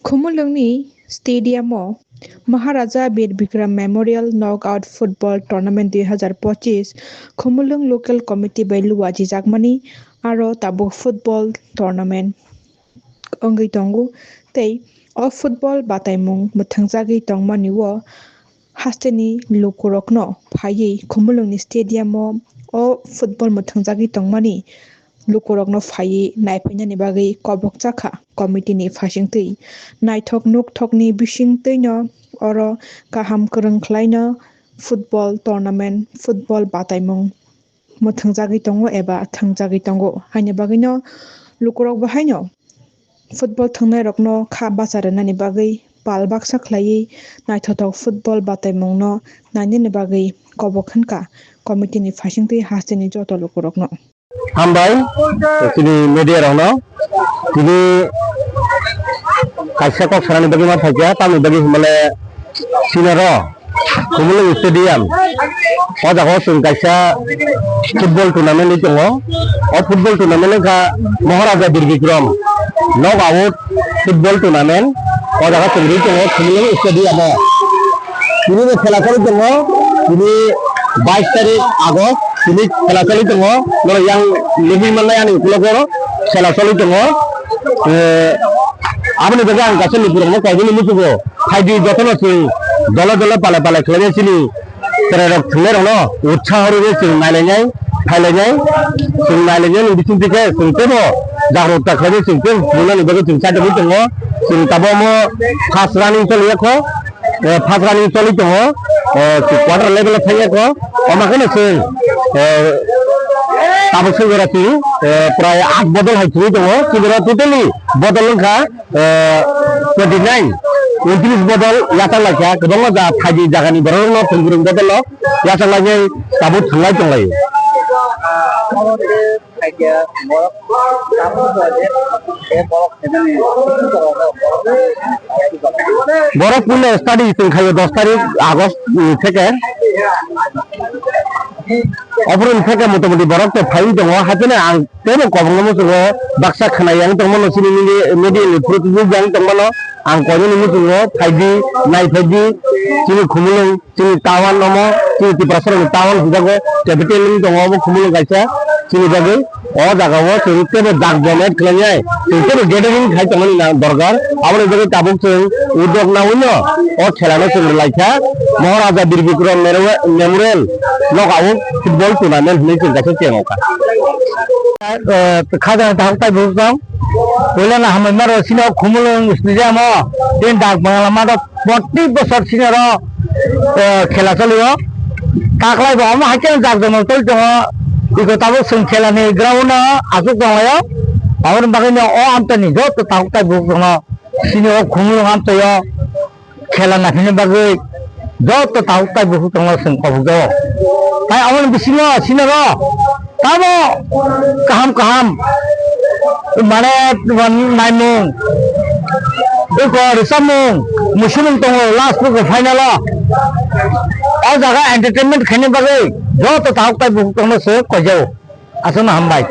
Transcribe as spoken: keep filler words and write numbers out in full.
Khumulwngni stadium-o Maharaja Bir Bikram Memorial Knockout Football Tournament dui hazar pochis Khumulwng Local Committee bai luwa chijakmani aro tabuk football tournament wngwi tongo tei o football bataimung mwthangjakgwi tongmani o hasteni lukurokno phaiwi Khumulwngni stadium-o o football mwthangjagwi tongmani lukurokno phaiwi naiphainani bagwi kobokchakha committee-ni phaisingtwi. Naithok nukthokni bisingtwino oro kaham kwrwng khlaino football tournament, football bataimung mwthangjagwi tongo eba thangjagwi tongo. Haini bagwino lukurok bahaino football thwngnairokno kha bacha rwnani bagwi pal baksa khlaiwi naithothok football bataimungno nainani bagwi kobok hwnkha committee-ni phaisingtwi hasteni joto lukurokno. Hambai, chini media rokno. Tini kaisa kok sanani bagwi ma phaikha, tamni bagwi hinmale sinaro Khumulwng Stadium. O jaga o chwng kaisa football tournament wi tongo. O football tournament wngkha Maharaja Bir Bikram Knockout Football Tournament. O jaga chwng rwi tongo Khumulwng Stadium o. Tini bo khela choli tongo, tini bais tarik August, tini khela choli tongo. Norok yang nugwi mannai ani ukulogo khela choli tongo. Eh, aboni bagwi ang kaisa lukurokno kaisa muchungo. Phaidi jotono chwng dole dole pale pale khlainai chini chwrairok thwngnairokno utsaho rwwi chwng nailainai, phailainai, chwng nailainai ni bisingtwi khe chwng teibo jagrota khlainai chwng teibo phunuknani bagwi chwng chaithogwi tongo. Chwng tabuk omo first running choliya kho, eh, first running choli tongo, eh, quarter level o thangya kho, omo kheno chwng, eh, tabuk se jora chwng, eh, prai aat bodol hai chwngwi tongo, chini oro totally bodol wngkha. Eh, twenty nine, untris bodol yachak laikha, kwbangma ja phaidi jagani borok rokno thwngkwrwng bodol rok yachak lainai tabuk thwnglai tonglaio. Borok puila study chwng khaio dos tarik August, mm, theke. Oboroni theke motamoti borok to phaiwi tongo, haikhe ang teibo kobokno muchungo baksa khwnai yang tongmano, chini media, media ni through tubui yang tongmano, ang koinani muchungo phaidi, nai phaidi, chini Khumulwng, chini town omo, chini Tiprasarokni town hwnjago, capital wng tongo obo Khumulwng kaisa, chini bagwi o jaga o chwng teibo jak jomai khlainai, chwng teibo gathering khai tongmani na dorkar, aboni bagwi tabuk chwng uddog nawino o khela no chwng rwlaikha, Maharaja Bir Bikram Memorial Knockout Football Tournament hwnwi chwng kaisa chengokha. Eh, khajana tahuk tai bukhuk tong. Puila no hambai maro sino Khumulwng stadium o tin dak bangla mato proti bosor sino ro, eh, khela cholio. Taklai bo omo haikhe jak jomok twi tongo. Iko tabuk chwng khela ni ground o achuk tonglaio. Aboni bagwi no o amtani joto tahuk tai bukhuk tongno sino Khumulwng amtwi o khela naphina bagwi joto tahuk tai bukhuk tongma chwng kobokjago. Tai aboni bisingo sinaro tamo kaham kaham mane naimung, eko rwchapmung, muisumung tongo last pokhe final o. O jaga entertainment khaina bagwi joto tahuk tai bukhuk tongma chwng koijago. Aswkno hambai.